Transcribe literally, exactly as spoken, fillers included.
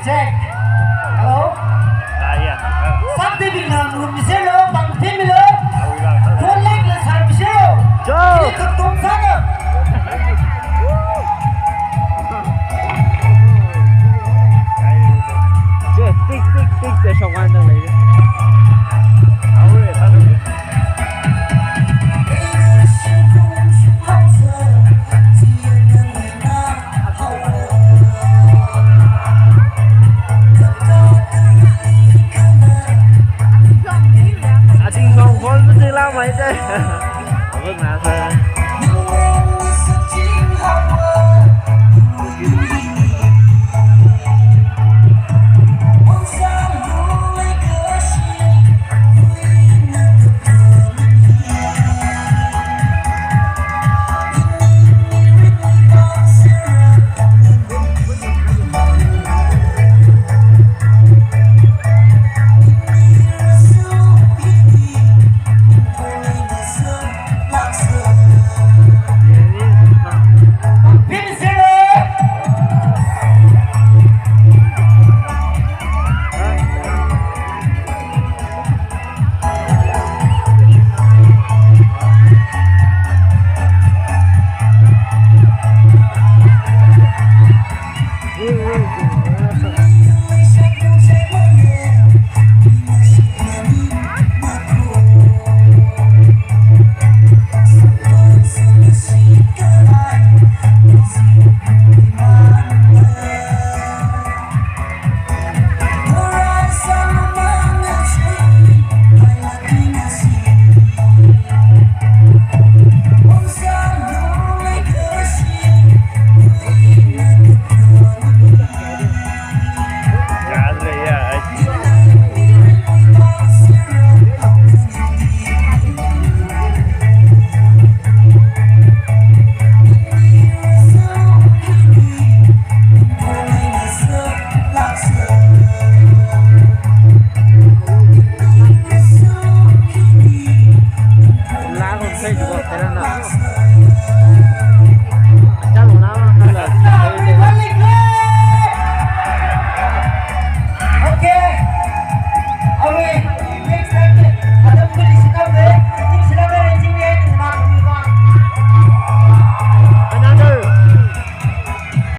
Check. Hello? Ah, yeah. Sakdebingna ngarummiserlu, pāngthemmilu. Phone line la sārmiserlu. Joe! Ini kaktom sāna. Che, tik, tik, tik, de shok wan dang lei. Aure, sāna. Ating song phone mesti lama itu. Apa nasa?